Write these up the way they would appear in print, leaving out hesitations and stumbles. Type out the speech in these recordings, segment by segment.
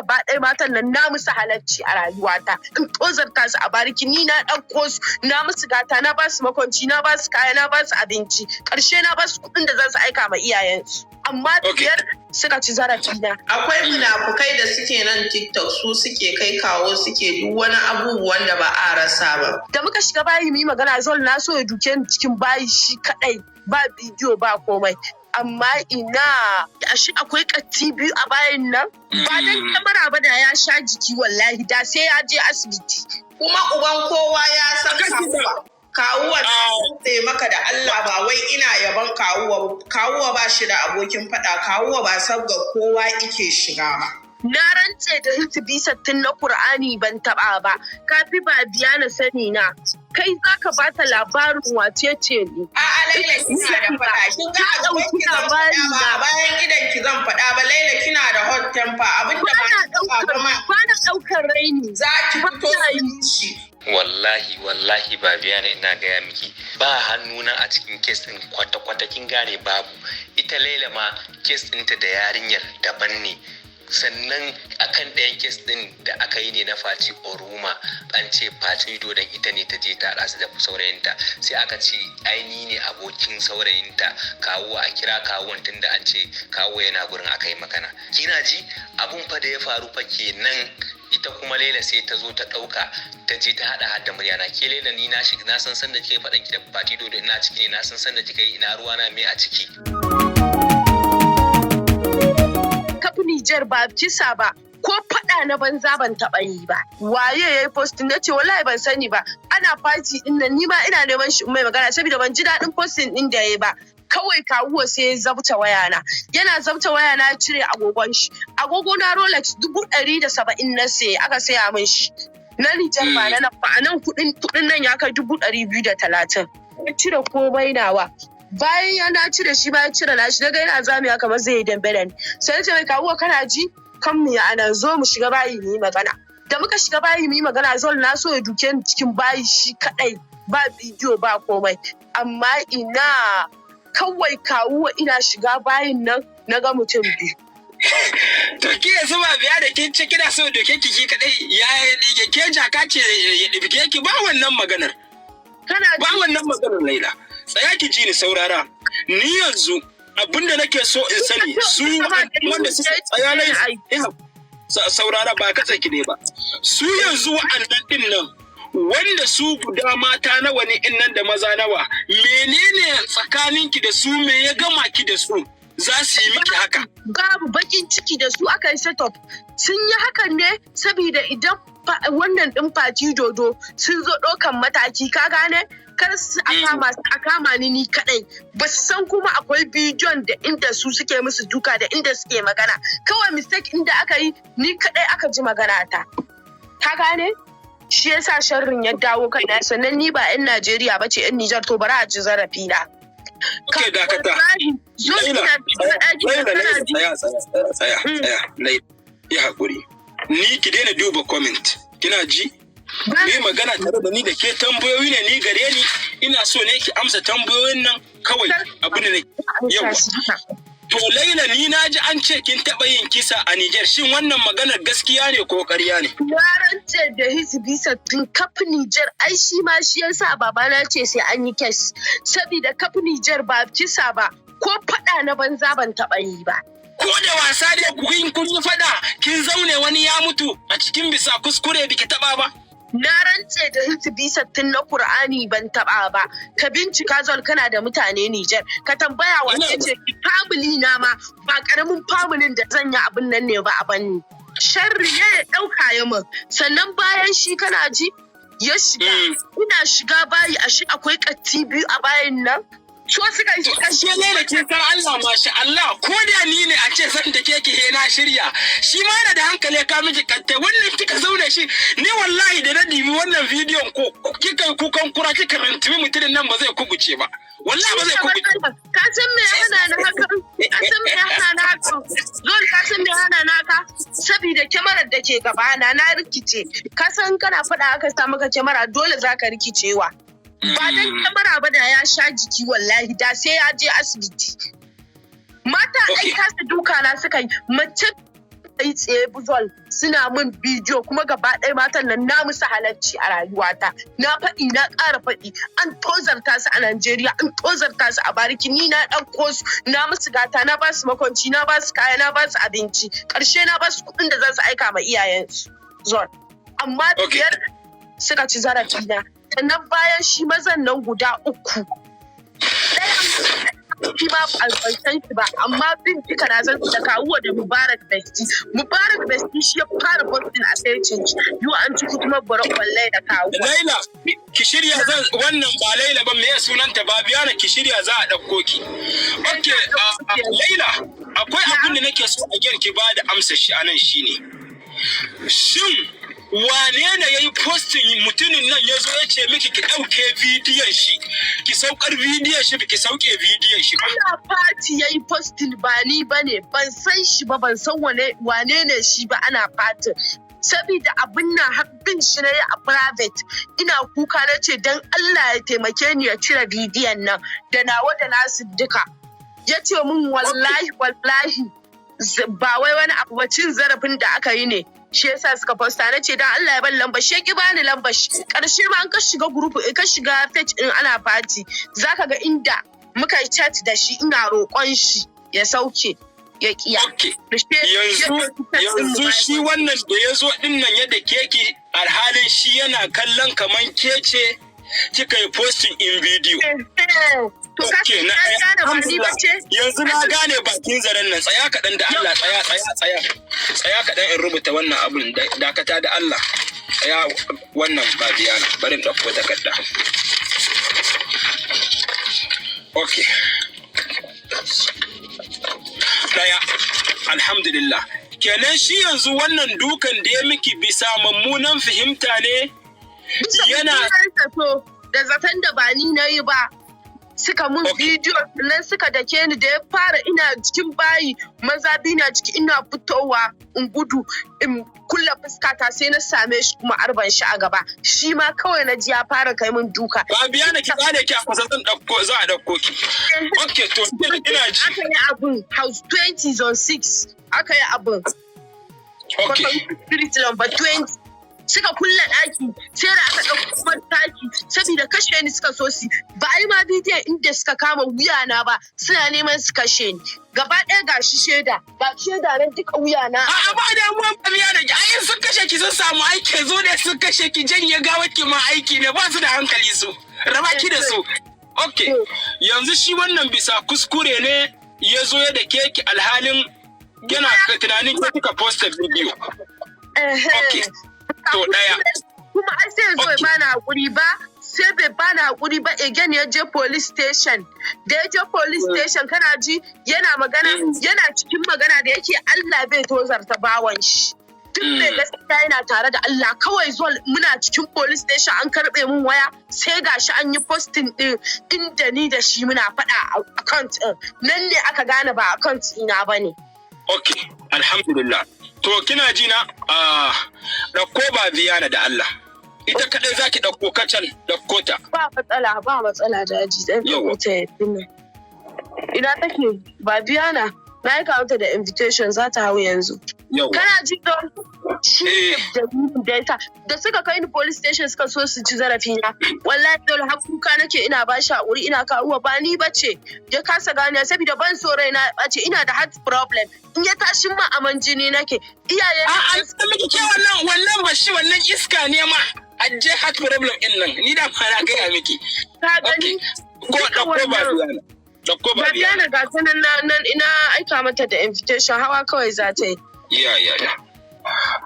Gaba ɗaya matan nan na musu halacci a rayuwata. In tozarta su a bariki, ni na ɗauko su, na musu gata, na ba su makwanci, na ba su kaya, na ba su abinci, ƙarshe na ba su kuɗin da za su aika ma iyayensu, amma biyar suka ci zarafi na. Akwai munafukai da suke nan TikTok, su suke kai kawo, suke duk wani abubuwan da ba a rasa ba. Da muka shiga bayi mu yi magana, Zol na so ya duke ni cikin bayi shi kadai, ba bidiyo ba komai, amma ina, ashe akwai katti biyu a bayin nan. Ba dan kyamara ba, da ya sha jiki wallahi, da sai ya je asibiti. Kuma uban kowa ya san kawuwa. Kawuwa na maka da Allah, ba wai ina yaban kawuwa ba. Kawuwa ba shi da abokin faɗa, kawuwa ba sabga kowa ike shiga ba. Na rantse da hizibi 60 na Kur'ani ban taba ba. Kafi ba biya na sani na. Kai zaka bata labarin wace ce ni? A'a Laila, kina da faɗa. Kin ga a gaban ki zan faɗa, ba a bayan idan ki zan faɗa ba. Laila, kina da hot temper, abinda ba Ba ba ma na ɗaukar raini. Za ki fito Ba na yi. shi. Wallahi, wallahi ba biya ne, ina gaya miki, ba hannuna a cikin case din kwata-kwata, kin gane? Babu. Ita Laila ma case ɗinta da yarinyar daban ne. Sannan akan ɗayan case ɗin da aka yi ne na Fati Oruma, an ce Fati Dodon ita ne ta je ta haɗa su da saurayinta, sai aka ce ai ni ne abokin saurayinta, kawo a kira kawon, tunda an ce kawo yana gurin aka yi magana. Kina ji, abun fa da ya faru fa kenan. Ita kuma Laila sai ta zo ta ɗauka, ta je ta haɗa hadda muryana. Ke Laila, ni na shiga, na san sanda kike faɗan ki da Fati Dodo ina ciki ne, na san sanda kika yi, ina ruwana, me a ciki? Kafi Nijar ba kisa ba. Ko faɗa na banza ban taɓa yi ba. Waye ya yi posting? Na ce wallahi ban sani ba. Ana party ɗin nan, ni ma ina neman shi in mai magana saboda ban ji daɗin posting ɗin da ya yi ba. Kawai kawuwa sai ya zabta wayana. Yana zabta wayana, ya cire agogon shi. Agogo na Rolex 170,000 na saye, aka saya min shi. Na Nijar ba na nan ba, a nan kuɗin nan ya kai 230,000. Ya cire komai nawa. Bayan ya na cire shi, bayan cire nashi, daga yana zamiya kamar zai yi dambe da ni. Sai na ce mai, "Kawuwa, kana ji, kan mu ya anan, zo mu shiga bayi mu yi magana." Da muka shiga bayi mu yi magana, Zol na so ya duke ni cikin bayi shi kadai, ba bidiyo ba komai, amma ina, kawai kawuwa ina shiga bayin nan na ga mutum biyu. To ki yanzu ba biya da kin ce kina so doke ki ki kadai, ya ke jaka ce ya ɗibge ki? Ba wannan maganar. Kana Ba ji? wannan maganar, Laila. Tsaya ki ji ni, saurara. Ni yanzu abinda nake so in sani, su wanda suka tsaya, Laila. Saurara, ba katse ki ne ba. Su yanzu wa'annan din nan wanda su guda mata nawa ne in nan da maza nawa, menene tsakaninki da su? Me ya gama ki da su za su yi miki haka? Babu, bakin ciki da su aka yi setup. Sun yi hakan ne saboda idan wannan din Fati Dodo sun zo ɗaukan mataki, ka gane, kar su a kama su, a kama ni ni kadai. Ba su san kuma akwai bidiyon da inda su suke musu duka da inda suke magana. Kawai mistake inda aka yi, ni kadai aka ji magana ta, ka gane? Shi yasa sharrin ya dawo kaina. Sannan ni ba 'yan Najeriya ba ce, 'yan Nijar, to bari a ci zarafi na. Okay, dakata. Wallahi, zo Laila, ina cikin ɗaki, Laila, kana Laila, ji? tsaya, tsaya, tsaya, tsaya, tsaya, Laila, yi haƙuri. Ni ki daina duba comment, kina ji? Ni magana tare da ni da ke tambayoyi ne ni gare ni, ina so ne ki amsa tambayoyin nan kawai, abu ne. Yawa. To Laila, ni na ji an ce kin taɓa yin kisa a Nijar, shin wannan maganar gaskiya ne ko ƙarya ne? Na rantse da hizbi 60, kaf Nijar, ai shi ma shi yasa babana ce sai an yi case. Saboda kaf Nijar ba kisa ba, ko faɗa na banza ban taɓa yi ba. Ko da wasa dai kun yi faɗa, kin zaune wani ya mutu a cikin bisa kuskure, biki taɓa ba? Na rantse da hizbi 60 na Kur'ani ban taɓa ba. Ka bincika, Zol, kana da mutane Nijar. Ka tambaya wace ce family na ma, ba ƙaramin familin da zan yi abin nan ne ba a banni. Sharri ya ɗauka ya min. Sannan bayan shi, kana ji, ya shiga. Ina shiga bayi, ashe akwai katti biyu a bayin nan. So suka yi To ashe Laila kin san Allah, masha Allah, ko da ni ne a ce san da ke ki na shirya. Shi ma yana da hankali ya kawo miki katte wannan kika zaune shi. Ni wallahi da na dibi wannan bidiyon, ko kika yi kukan kura kika rantumi, mutumin nan ba zai kubuce ba, wallahi ba zai kubuce. Ka san me ya hana ni haka? Ka san me ya hana ni haka? Zol, ka san me ya hana ni haka? Saboda kyamarar da ke gabana, na rikice. Ka san kana faɗa aka sa maka kyamara, dole za ka rikicewa. Ba dan kyamara ba, da ya sha jiki wallahi, da sai ya je asibiti. Mata ai kasa duka na suka yi. Mace yi tsaye buzol suna min bidiyo, kuma gaba ɗaya matan nan na musu halacci a rayuwata. Na faɗi, na ƙara faɗi, an tozarta su a Najeriya, an tozarta su a bariki. Ni na ɗauko su, na musu gata, na ba su makwanci, na ba su kaya, na ba su abinci, ƙarshe na ba su kuɗin da za su aika ma iyayensu zon. Amma biyar suka ci zarafi na. Sannan bayan shi, mazan nan guda uku, ɗayan shi ma ban san shi ba, amma bin duka na san da kawuwa da Mubarak Besti. Mubarak Besti shi ya fara posting a sai yiwu an ci kuma bara wallahi da kawuwa. Laila, ki shirya, zan wannan ba Laila ba, me sunanta, ba Biyana, ki shirya za a ɗauko ki. Okay, Laila, akwai abin da nake so a ki ba da amsa shi anan, shine. Shin wane ne ya yi posting? Mutumin nan ya zo ya ce miki ki ɗauke bidiyon shi, ki saukar bidiyon shi, ki sauke bidiyon shi ba? Ana party ya yi posting, ba ni ba ne, ban san shi ba, ban san wane ne shi ba. Ana party, sabida abin nan har bin shi na yi a private, ina kuka, na ce don Allah ya taimake ni ya cire bidiyon nan da nawa da nasu duka. Ya ce min wallahi wallahi ba wai wani abu ba, cin zarafin da aka yi ne shi yasa suka posta. Na ce dan Allah ya ban lamba shi, ki bani lamba shi. Karshe ma an ka shiga group, ka shiga page din ana party, zaka ga inda muka yi chat da shi, ina roƙon shi ya sauke, ya kiya. Yanzu shi wannan da ya zo din nan yadda keki, alhalin shi yana kallon kaman kece kika yi posting in video. To ka gane ba ni bace. Yanzu na gane bakin zaren nan. Tsaya kaɗan da Allah, tsaya, tsaya, tsaya. Tsaya kaɗan in rubuta wannan abun, dakata da Allah. Tsaya, wannan ba biyana, bari in ɗauko takarda. Okay. Ɗaya, alhamdulillah. Kenan shi yanzu wannan dukan da ya miki bisa mummunan fahimta ne. Yana da zaton da ba ni na yi ba. Suka mun bidiyo, sannan suka dake ni. Da ya fara, ina cikin bayi, maza biyu na ciki, ina fitowa in gudu in kulla fuskata, sai na same shi kuma arban shi a gaba. Shi ma kawai na ji ya fara kai min duka. Ba biya na ki tsare ki a kusa, zan dauko, za a dauko ki. Okay, to ina ji. Aka yi abun house 20 zone 6 aka yi abun. Street number 20. Suka kulle ɗaki, sai da aka ɗauko ɗaki saboda kashe ni suka so su. Ba a yi ma bidiyon inda suka kama wuyana ba, suna neman su kashe ni gaba ɗaya. Ga shi shaida, ga shaida nan duka wuyana. A'a, ba damuwa, ba biya da ai sun kashe ki sun samu aiki, zo da sun kashe ki janye gawar ki ma aiki ne, ba su da hankali su. Raba ki da su. Okay, yanzu shi wannan bisa kuskure ne ya zo ya da keki, alhalin yana tunanin ke kika posta bidiyo. Okay. To ɗaya. Kuma ai sai zo ya bani hakuri ba, sai bai bani hakuri ba. Again ya je police station. Da ya je police station, kana ji yana magana, yana cikin magana, da yake Allah bai tozarta bawan shi. Duk mai gaskiya yana tare da Allah. Kawai zuwa muna cikin police station, an karbe mun waya, sai gashi an yi posting din inda ni da shi muna faɗa a account din. Nan ne aka gane ba account ina bane. Okay, alhamdulillah. To kina ji na, ɗauko ba biyana da Allah. Ita kaɗai za ki ɗauko kacal, ɗauko ta. Ba matsala, ba matsala, daji zan Yawwa. ɗauko ta yanzu nan. Ina take ba biyana? Na aika mata da invitation, za ta hau yanzu. Yawwa. Kana ji don shi Eh. dalilin da yasa da suka kai ni police station suka so su ci zarafi na. Wallahi dole har kuka nake, ina ba shi hakuri, ina kawo ba ni bace. Ya kasa gane saboda ban so raina ya ɓace, ina da heart problem, in ya tashi ma aman jini nake. Iyaye A'a, an miki ke wannan ba shi wannan iska ne ma. Ajje heart problem ɗin nan, ni da ma na gaya miki. Ka Okay. gani. Ko Duka ɗauko ba wannan- biyana. Ɗauko ba biyana. Babiyana ga ta nan, nan ina aika mata da invitation, hawa kawai za ta yi. Ya ya ya.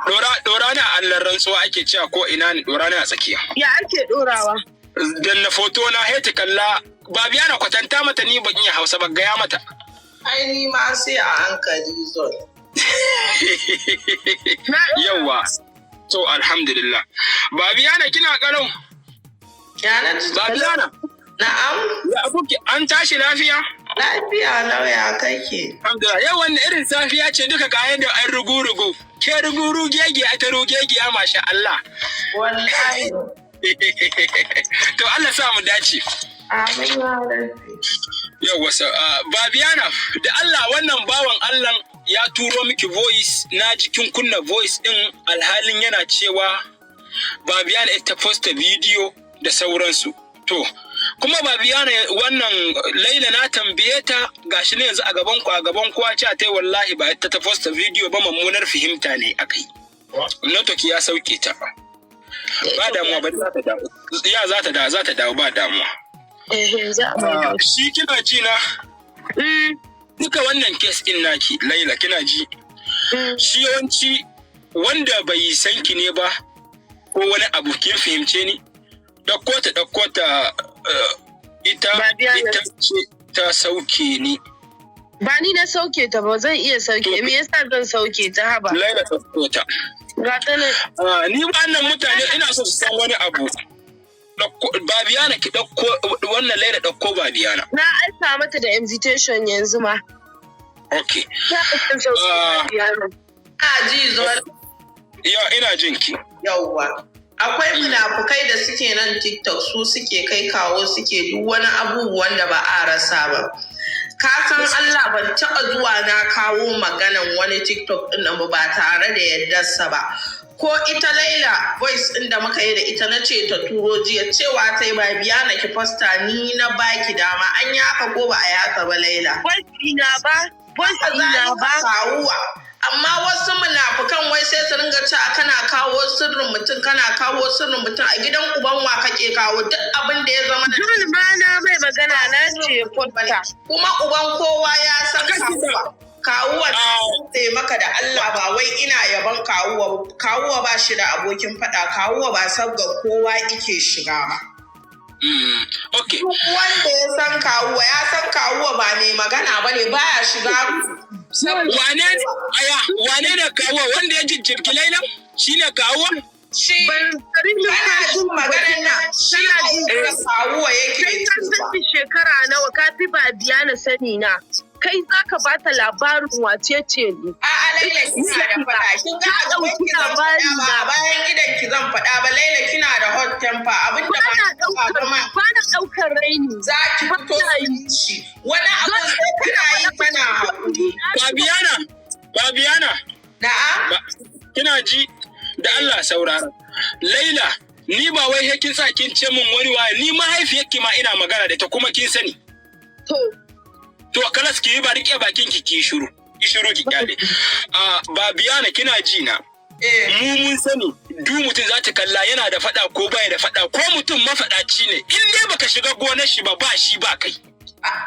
Dora dora na Allah rantsuwa ake cewa ko ina ne, dora na a tsakiya. Ya ake dorawa? Dan na foto na heti kalla ba biyana, kwatanta mata, ni ban iya Hausa ba, gaya mata. Ai ni ma sai a hankali zon. Na Yawwa. To alhamdulillah. Babiyana, kina kalau? Ya na ji. Babiyana. Na'am. Ya abuki, an tashi lafiya? Lafiya lauya, kake. Alhamdulillah. Yau wannan irin safiya ce duka ga yadda an rugu-rugu. Ke rugu-rugege a ta rugege, masha Allah. Wallahi. To Allah sa mu dace. Amin ya rabbi. Yau wasa Babiyana, da Allah wannan bawan Allah. ya turo miki voice, na jikin kunna voice din, alhalin yana cewa Babiyana ita posta bidiyo da sauransu. To, kuma Babiyana, wannan Laila na tambaye ta, gashi ne yanzu a gaban ku, a gaban kowa, cewa ta yi wallahi ba ita ta posta bidiyo ba, mummunar fahimta ne akai. Network ya sauke ta. Ba damuwa, ba za ta dawo. Ya za ta dawo, za ta dawo, ba damuwa. Eh, za a maido. Shi kina ji na? Mm, duka wannan case din naki, Laila, kina ji? Mm. Shi yawanci wanda bai san ki ne ba ko wani abu, kin fahimce ni, ɗauko ta, ɗauko ta, ita Ba biya. Ita ce ta sauke ni. Ba ni na sauke ta ba, zan iya sauke. Me yasa zan sauke ta, haba? Laila, ɗauko ta. Ga ta nan. Ah, ni wannan mutane ina so su san wani abu. Babiyana, ki ɗauko wannan Laila, ɗauko Babiyana. Na aika mata da invitation yanzu ma. Okay. Na aika sauke Ah. Babiyana. Ina ji zo. Ya, ina jin ki. Yauwa. Akwai munafukai da suke nan TikTok, su suke kai kawo, suke duk wani abubuwan da ba a rasa ba. Ka san Allah, ban taɓa zuwa na kawo maganan wani TikTok ɗin nan ba ba tare da yardarsa ba. Ko ita Laila, voice ɗin da muka yi da ita na ce ta turo jiya, cewa ta yi ba biya na ki posta, ni na baki dama. An yi haka ko ba a yi haka ba, Laila? Voice ina ba, voice ina ba. Kawuwa. Amma wasu munafukan wai sai su ringa cewa kana kawo sirrin mutum, kana kawo sirrin mutum. A gidan uban wa kake kawo duk abin da ya zama na Jul ma na mai magana, na ce posta. Kuma uban kowa ya san kawuwa. Kawuwa, sai maka da Allah, ba wai ina yaban kawuwa. Kawuwa ba shi da abokin faɗa, kawuwa ba sabga kowa ike shiga ba. Duk wanda ya san kawuwa ya san kawuwa ba mai magana bane, baya shiga. Wane ne aya, wane ne kawuwa? Wanda ya jijjirgi Laila shine kawuwa? Shi Ban bari kana jin maganar nan, shi Kana jin da kawuwa yake Kai ka cewa. sani shekara nawa ka fi Babiyana sani na. Kai za ka bata labarin wace ce ni. A'a, Laila, kina da faɗa. Kin ga a gaban ki zan faɗa ba, a bayan idan ki zan faɗa ba. Laila, kina da hot temper, abinda ba Bana ki taɓa ɗaukar ba ma bana ɗaukar raini. za ki fito Bana yi. shi. Wani abu sai kana yi kana haƙuri. Babiyana, Babiyana. Na'am. Kina ji? Da Allah saurara. Laila, ni ba wai he kin sa kin ce min wani waye, ni mahaifiyarki ma ina magana da ita kuma kin sani. To, To kalas, ki yi ba rike bakin ki, ki shiru. Ki shiru ki kyale. Ah, Babiyana, kina ji na? Eh. Mu mun sani du mutum za ta kalla yana da fada ko bai da fada, ko mutum mafaɗaci ne, in dai baka shiga gonar shi ba, ba shi ba kai.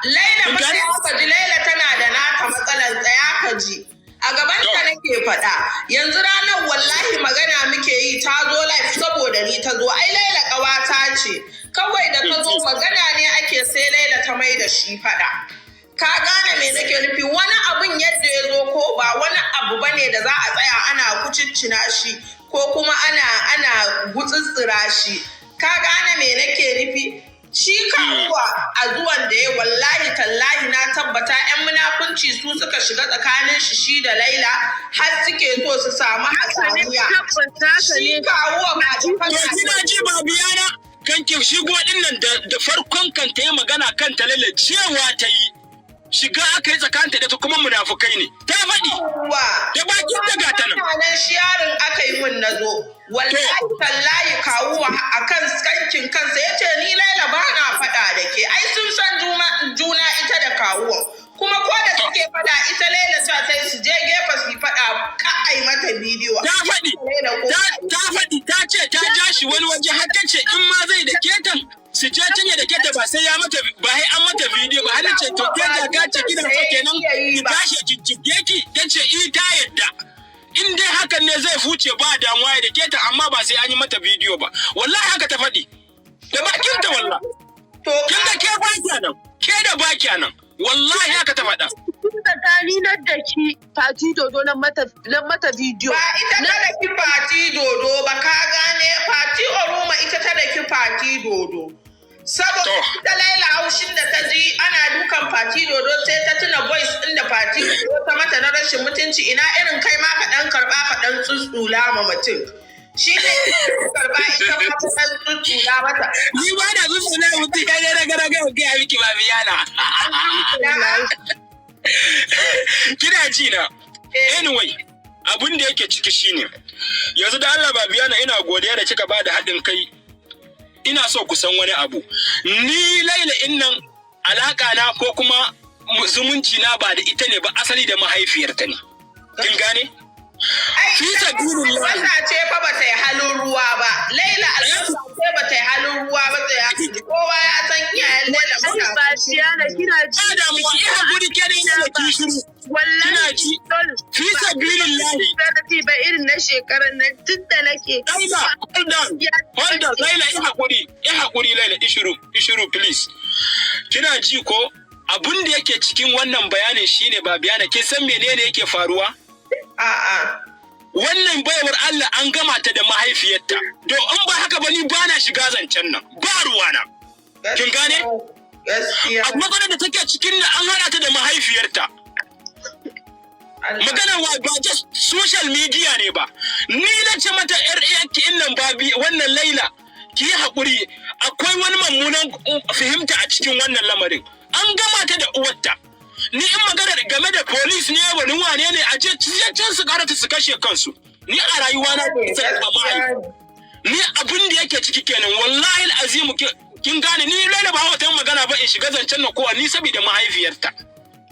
Laila Kin ba gane? sai ka ji, Laila tana da nata matsalar, tsaya ka ji. A gaban ta nake faɗa. Yanzu ranar wallahi magana muke yi, ta zo live saboda ni ta zo. Ai Laila ƙawata ce. Kawai da ta zo magana ne ake, sai Laila ta mai da shi faɗa. Ka gane me nake nufi? Wani abun yadda ya zo, ko ba wani abu bane da za a tsaya ana kuciccina shi ko kuma ana gutsutsura shi. Ka gane me nake nufi? Shi kawuwa a zuwan da ya, wallahi tallahi na tabbata 'yan munafunci su suka shiga tsakanin shi shi da Laila har suke so su samu haka ne, hatsaniya. tabbata haka Shi ne. kawuwa ba da To kina ji, Babiyana, kan ki shigo din nan, da farkon kan ta yi magana kan ta, Laila cewa ta yi shiga aka yi tsakanta da ta kuma munafukai ne. Ta faɗi. Wa. Da bakin ta gata nan. Nan sharing aka yi mun na zo. Wallahi tallahi kawuwa a kan kankin kansa ya ce ni Laila ba na faɗa da ke. Ai sun san juna ita da kawuwan. Kuma ko da suke faɗa, ita Laila ta sai su je gefe su yi faɗa, ka ai mata bidiyo. Ta faɗi. Laila ko Ta faɗi, ta ce ta ja shi wani waje har ta ce in ma zai da ketan su je can ya da keta, ba sai ya mata ba, sai an mata bidiyo ba. Har ta ce to ke jaka ce kina so kenan ki tashi jijjige ki, ta ce i ta yadda. In dai hakan ne zai fuce, ba damuwa ya da keta, amma ba sai an yi mata bidiyo ba. Wallahi haka ta faɗi. Da bakin ta wallahi. To Kin ga ke ba kenan. Ke da ba kenan. Wallahi haka ta faɗa. Tun tsakani na da ki Fati Dodo nan mata bidiyo. Ba ita ta daki Fati Dodo ba, ka gane? Fati Oruma ita ta daki Fati Dodo. Saboda To. ita Laila haushin da ta ji ana dukan Fati Dodo, sai ta tuna voice ɗin da Fati Dodo ta mata na rashin mutunci, ina irin kai ma ka ɗan karɓa ka ɗan tsutsula ma mutum. Shi ne karɓa, ita ma ta ɗan tsutsula mata. Ni ba na zuwa na mutum ya ne raga raga ga miki, Babiyana. Kina ji na? Anyway, abin da yake ciki shine yanzu da Allah, Babiyana, ina godiya da kika ba da haɗin kai. Ina so ku san wani abu. Ni Laila innan alaka na ko kuma zumunci na ba da ita ne ba, asali da mahaifiyarta ne. Kin gane? Ai, Fi sabilillahi. albasa ce fa ba ta yi halin ruwa ba. Laila albasa ce ba ta yi halin ruwa ba, tsaya. Kowa ya san iyayen Laila Ai muna ba Siyana, kina ji. Ba damuwa, ina hakuri ke dai ina ki shiru. Wallahi Kina ji? dole. Fi sabilillahi. Ba ba irin na shekarar nan tun da nake. Laila, hold on. Hold on, Laila, ina hakuri, ina hakuri Laila, ishiru, ishiru please. Kina ji ko, abun da yake cikin wannan bayanin shine, Babiyana, kin san menene yake faruwa? A'a. Wannan baiwar Allah an gama ta da mahaifiyarta. Do in ba haka ba ni ba na shiga zancen nan. Ba ruwana. Kin gane? Gaskiya. A matsalar da take cikin nan an haɗa ta da mahaifiyarta. Allah. Magana wa ba just social media ne ba. Ni na ce mata yar iyaki in nan babi wannan Laila, ki yi haƙuri, akwai wani mummunan fahimta a cikin wannan lamarin. An gama ta da uwarta. Ni in magana game da police ne, wani wane ne, a je can su karata su kashe kansu. Ni a rayuwa na sai ba mahaifi. Ni abin da yake ciki kenan, wallahi azimu. Kin gane, ni Laila ba wata magana ba in shiga zancen na kowa ni saboda mahaifiyarta.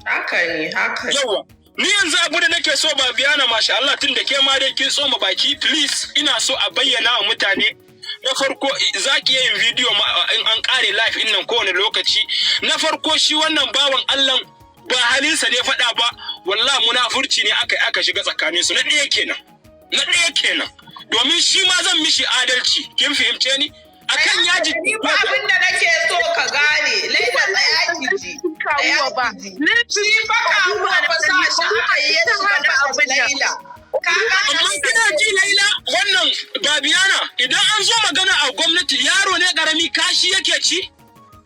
Haka ne, haka ne. Yawa. Ni yanzu abu da nake so, ba biyana, masha Allah, tun da ke ma dai kin tsoma baki, please, ina so a bayyana wa mutane. Na farko za ki yin bidiyo in an kare live in nan kowane lokaci. Na farko, shi wannan bawan Allah ba halinsa ne faɗa ba, wallahi munafurci ne aka shiga tsakanin su. Na ɗaya kenan. Na ɗaya kenan. Domin shi ma zan mishi adalci, kin fahimce ni? Akan yaji Ni ba abin da nake so ka gane, Laila, tsaya ki ji. Kawuwa ba. Shi fa kawuwa fa sa shi aka yi ya shiga faɗan Laila. Ka gane? Amma kina ji Laila, wannan Babiyana, idan an zo magana a gwamnati, yaro ne karami kashi yake ci,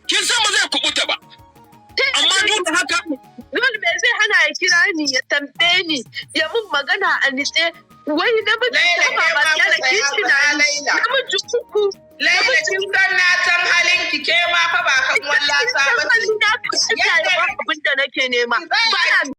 kin san ba zai kubuta ba. Amma duk da haka Dole me zai hana ya kira ni, ya tambaye ni, ya mun magana a nitse? Wai namiji Laila, ta ke ma ba fa ya da tsaya, kishi na tsaya, Laila. namiji uku. Laila, kin san na san halin ki, ke ma fa ba kan wallasa ba ce. Halina ka Allah ya ba abin da nake nema. Ba na